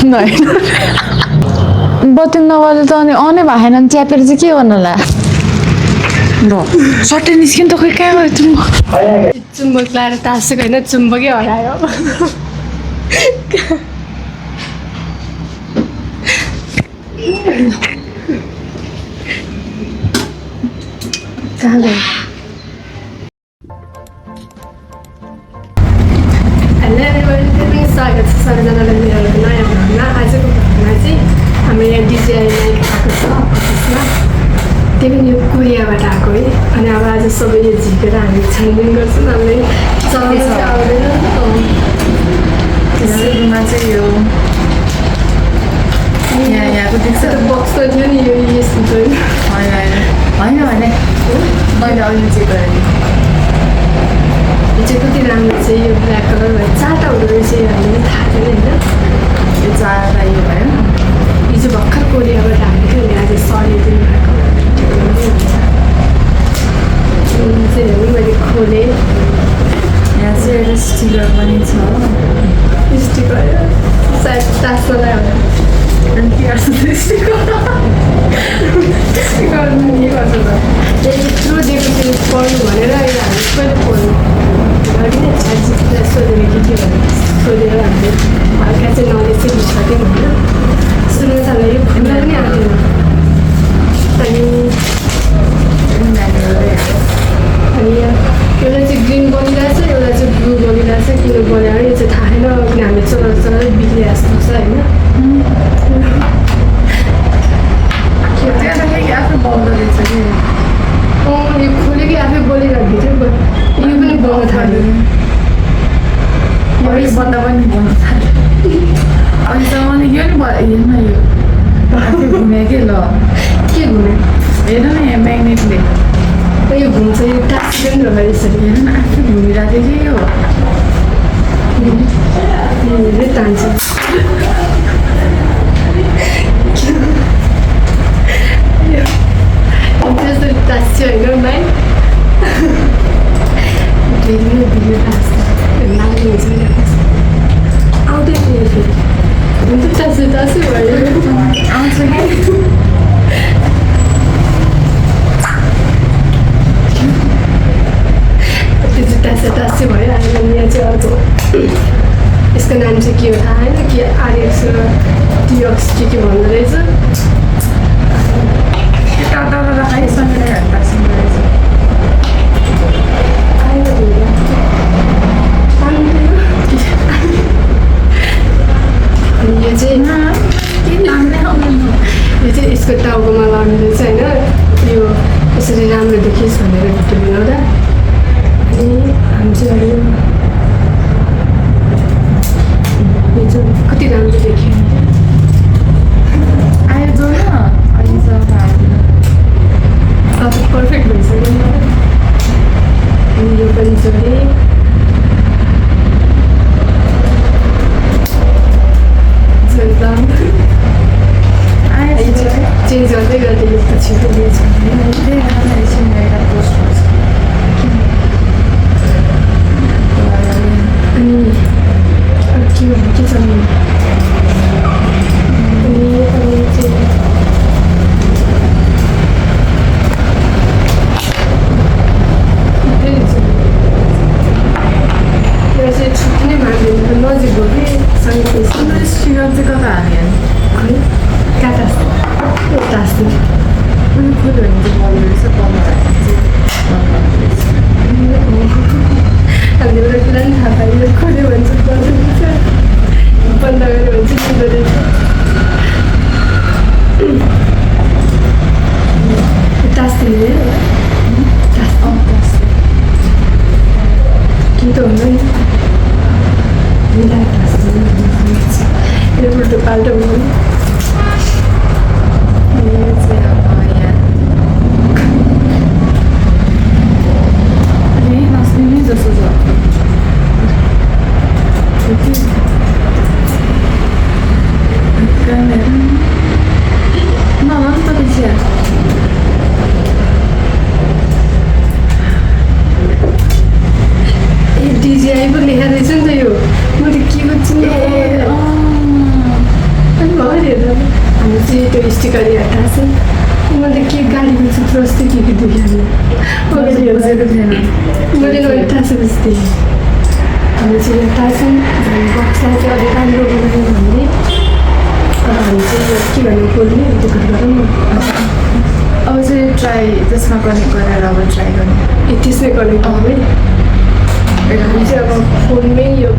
नाही बत्ती नगरेर त अनि आउने भएन नि च्यापेर चाहिँ के गर्नु होला ल सट्टै निस्किनु त खोइ कहाँ गयो चुम्बक लाएर तासेको होइन चुम्बकै हरायो कहाँ गयो हेलो एभ्रिवान स्वागत छ सबैजनालाई मेरो नयाँ भ्लगमा आजको भ्लगमा चाहिँ हाम्रो यहाँ डिजिआई आएको छ अफिसमा त्यही पनि यो कोरियाबाट आएको है अनि अब आज सबै यो झिकेर हामी छानबिन गर्छौँ हामीले चलाउनु चाहिँ आउँदैन सुरुमा चाहिँ यो यहाँको देख्छ बक्स त थियो नि यो यस्तो चाहिँ होइन भने मैले अहिले चेक गरेँ यो चाहिँ कति राम्रो चाहिँ यो ब्ल्याक कलर भयो चारवटा हुँदो रहेछ यो हामीले थाहा थिएन होइन यो चारवटा यो भयो हिजो भर्खर कोरियाबाट आएको थियो नि आज सरी दिनुभएको चाहिँ मैले खोलेँ यहाँ चाहिँ एउटा स्टिकर पनि छ स्टिकर सायद टास्नलाई होला अनि के गर्छ स्टिकर स्टिकर के गर्छ त यत्रो दिएको थियो पढ्नु भनेर अहिले हामी कहिले पढ्नु अघि नै छाजिसलाई सोधेर के भने सोधेर हामीले हल्का चाहिँ नलेज चाहिँ बिस्कट्यौँ होइन सुन्नु थाल्दा यो खुल्ला पनि आउँदैन अनि एउटा चाहिँ ग्रिन बनिरहेछ एउटा चाहिँ ब्लू बनिरहेछ किन बनायो यो चाहिँ थाहा छैन किन हामीले चलाउँदै बिग्रिए जस्तो छ होइन आफै बन्द रहेछ कि यो खोलेकै आफै बोलिरहेको थियो यो पनि बन्द थाल्यो यो बन्द पनि बन्द थाल्यो अहिलेसम्म यो नि हेर्न यो आफै घुम्यो कि ल के घुम्यो हेर न यहाँ म्याग्नेटले यो घुम्छ यो टास्क पनि रहेछ हेर न आफै घुमिरहेको थियो कि यो तान्छ त्यस्तो टाँस्यो होइन भाइ भिडियो टाँस्छ लाग्ने हुन्छ नि आउँदै थियो फेरि हुन्छ टाँस्यो भयो आउँछ कि त्यो चाहिँ टाँस्यो भयो अनि यहाँ चाहिँ अर्को यसको नाम चाहिँ के हो थाहा होइन के आरएक्स र टिएक्स के भन्दो रहेछ टाढा राखाइसँग टाँसिँदो रहेछ अनि यो चाहिँ यसको टाउकोमा लाउने रहेछ होइन यो यसरी राम्रो देखियोस् भनेर भिडियो बनाउँदा अनि हामी चाहिँ यो चाहिँ कति राम्रो देखियो आयो जो न अहिलेसम्म अब पर्फेक्ट भइसक्यो अनि यो पनि जोडेँ चेन्ज गर्दै गर्दै यो पछि पुगेछ अनि के भन्नु के छ अनि चाहिँ छुट्टी नै मान्दैन नजिक हो कि सँगै स्टिकर चाहिँ कता हाल्यो है कहाँ टाँस्छ टाँस्छ अनि खोल्यो भने चाहिँ बन्द रहेछ बन्द हामीले एउटा कुरा पनि थाहा पाइयो खोल्यो भने चाहिँ बन्द हुन्छ बन्द गऱ्यो भने चाहिँ खुल्दो रहेछ टाँस्दैन कि त हुँदैन मिलाएर टाँस्दैन यो उल्टो पाल्टो हुँदैन जस्तो छ डिजिआई पो लेखा रहेछ नि त जबरदस्ती के दुखिहाल्ने मैले नभए टाँसो बस्थेँ हामी चाहिँ यहाँ टाँसन बक्सलाई चाहिँ अलिक राम्रो बनायो भने हामी चाहिँ यो के भन्नु बोल्ने त्यो गरौँ न अब चाहिँ ट्राई त्यसमा कनेक्ट गरेर अब ट्राई गर्ने त्यसमै कनेक्ट है हामी चाहिँ अब फोनमै यो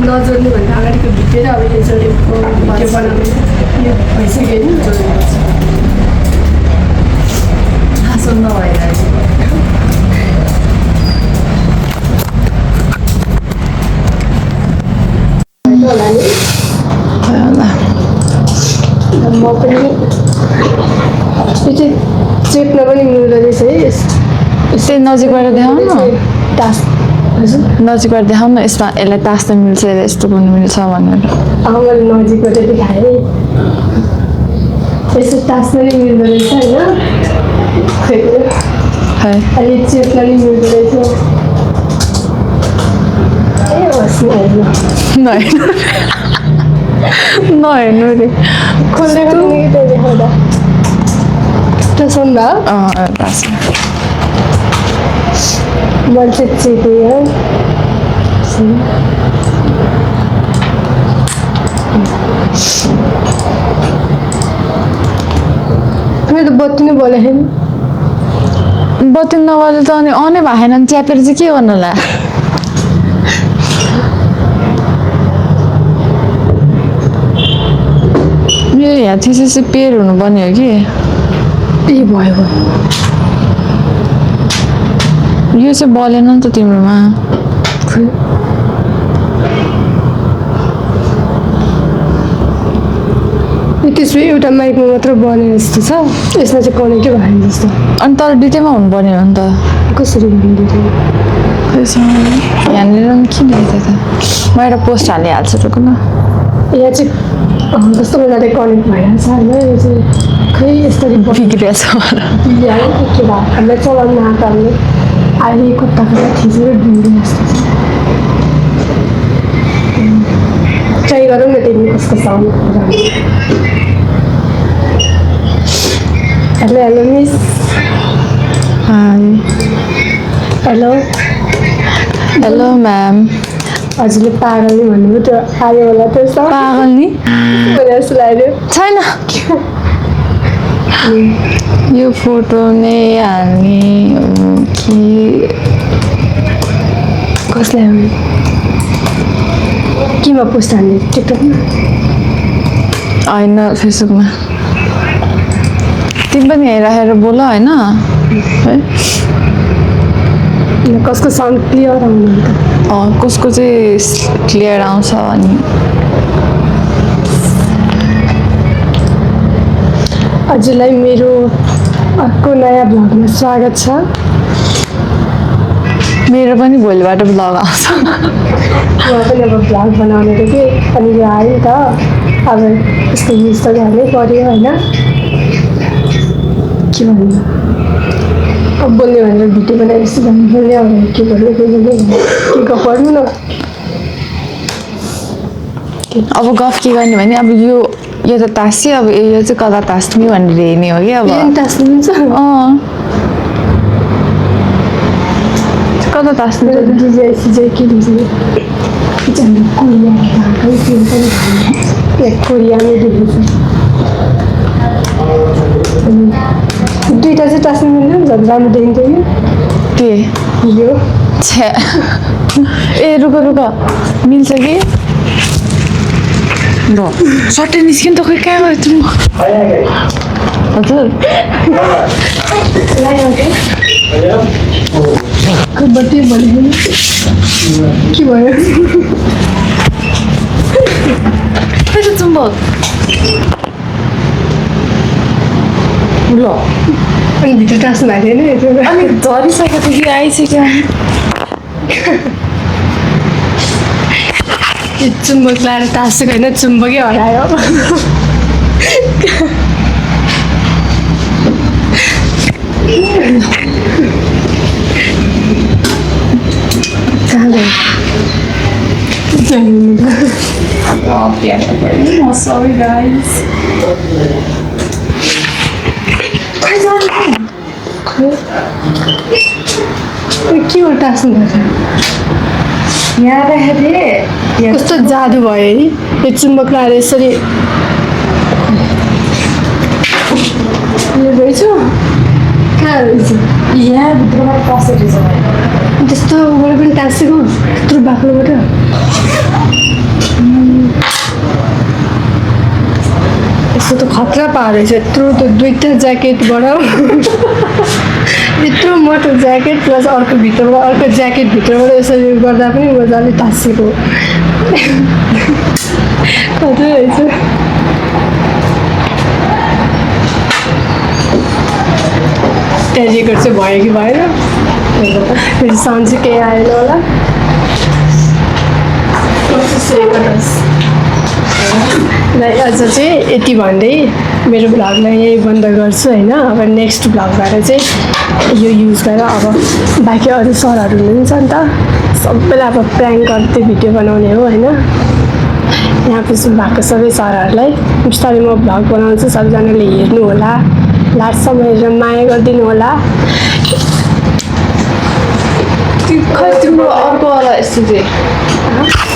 नजोड्नुभन्दा अगाडिको भित्र अब यो जोडेको भिडियो बनाउने यो भइसक्यो नि जोड्नुपर्छ हाँसो नभइरहेको होला नि म पनि यो चाहिँ चेप्न पनि मिल्दो रहेछ है यसै नजिकबाट देखाउनु टास्क हजुर नजिकबाट देखाउनु न यसमा यसलाई तास्न मिल्छ यसलाई यस्तो गर्नु मिल्छ भनेर मैले नजिकबाट देखाएँ यसो टास्क पनि मिल्दो रहेछ होइन है अहिले चेप्न पनि मिल्दो रहेछ ए होस् नहेर्नु नहेर्नु रे खोल्दै खोल्ने कि देखाउँदा सुन्दा मैले चाहिँ चेपेँ है मैले त बत्ती नै बोलेको बत्ती नबले त अनि अनै भएन नि च्यापेर चाहिँ के गर्नु होला मेरो यहाँ थिएपछि पेर हुनुपर्ने हो कि ए भयो भयो यो चाहिँ बलेन नि त तिम्रोमा त्यसपछि एउटा माइकमा मात्र बने जस्तो छ यसमा चाहिँ कनेक्टै भएन जस्तो अनि तर दुइटैमा हुनुपर्ने हो नि त कसरी भन्नु यहाँनिर पनि किन यता त म एउटा पोस्ट हालिहाल्छु रुकन यहाँ चाहिँ कस्तो मजाले कनेक्ट भइरहेछ होइन यो चाहिँ खै यसरी बिग्रिएछ बिहान के भयो हामीलाई चलाउनु आएको हामीले अहिले कता कता थिचेर बिग्रियो जस्तो छ ट्राई गरौँ न त्यही कस्तो sound hello hello miss hello hello ma'am हजुरले पागल नि भन्नुभयो त्यो आयो होला त्यो पागल नि जस्तो लाग्यो छैन यो फोटो नै हाल्ने हो कि कसलाई हाल्ने केमा पोस्ट हाल्ने टिकटकमा होइन फेसबुकमा तिमी पनि यहीँ राखेर बोल होइन है कसको साउन्ड क्लियर आउनु कसको चाहिँ क्लियर आउँछ अनि हजुरलाई मेरो अर्को नयाँ भ्लगमा स्वागत छ मेरो पनि भोलिबाट ब्लग आउँछ म पनि अब भ्लग बनाउने थिएँ कि अनि यो आयो त अब यसको युज त गर्नै पऱ्यो होइन के भन्नु अब बोल्ने भनेर भिडियो बनाएपछि बोल्ने अब के गर्नु के गर्नु के पढ्नु न अब गफ के गर्ने भने अब यो त तास्यो अब यो चाहिँ कता तास्ने भनेर हेर्ने हो कि अब तास्नुहुन्छ कता तास्नु डिजाइ सिजाइ के डिजाइ कोरिया कोरियामै देखेको दुईवटा चाहिँ टास्नु मिल्दैन झन् राम्रो देखिन्थ्यो के यो छ्या ए रुक रुक मिल्छ कि ल सट्टै निस्किनु त खोइ कहाँ गयो तिमी हजुर बत्ती भनेको के भयो खै त चुम्बक ल अनि भित्र टास्नु भएको थिएन अनि झरिसकेको थियो कि आइसक्यो चुम्बक लाएर टाँसेको होइन चुम्बकै हरायो कहाँ गयो सरी गाइस के हो टास्नु यहाँ राखेँ कस्तो जादु भयो है यो चुम्बक लाएर यसरी यो रहेछ कहाँ रहेछ यहाँ भित्रबाट पसेको छ त्यस्तो उबाट पनि टाँसेको यत्रो बाक्लोबाट यस्तो त खतरा पाएको रहेछ यत्रो त दुईवटा ज्याकेटबाट यत्रो मोटो ज्याकेट प्लस अर्को भित्रबाट अर्को ज्याकेट भित्रबाट यसरी गर्दा पनि मजाले टाँसेको खतरा रहेछ त्यहाँ रेकर्ड चाहिँ भयो कि भएन मेरो साउन्ड चाहिँ केही आएन होला र आज चाहिँ यति भन्दै मेरो भ्लगलाई यही बन्द गर्छु होइन अब नेक्स्ट भ्लगबाट चाहिँ यो युज गरेर अब बाँकी अरू सरहरू हुनुहुन्छ नि त सबैलाई अब प्र्याङ्क गर्दै भिडियो बनाउने हो होइन यहाँ पछि भएको सबै सरहरूलाई बिस्तारै म भ्लग बनाउँछु सबैजनाले हेर्नु होला लास्टसम्म हेरेर माया गरिदिनु होला खै तिम्रो अर्को वाला यस्तो चाहिँ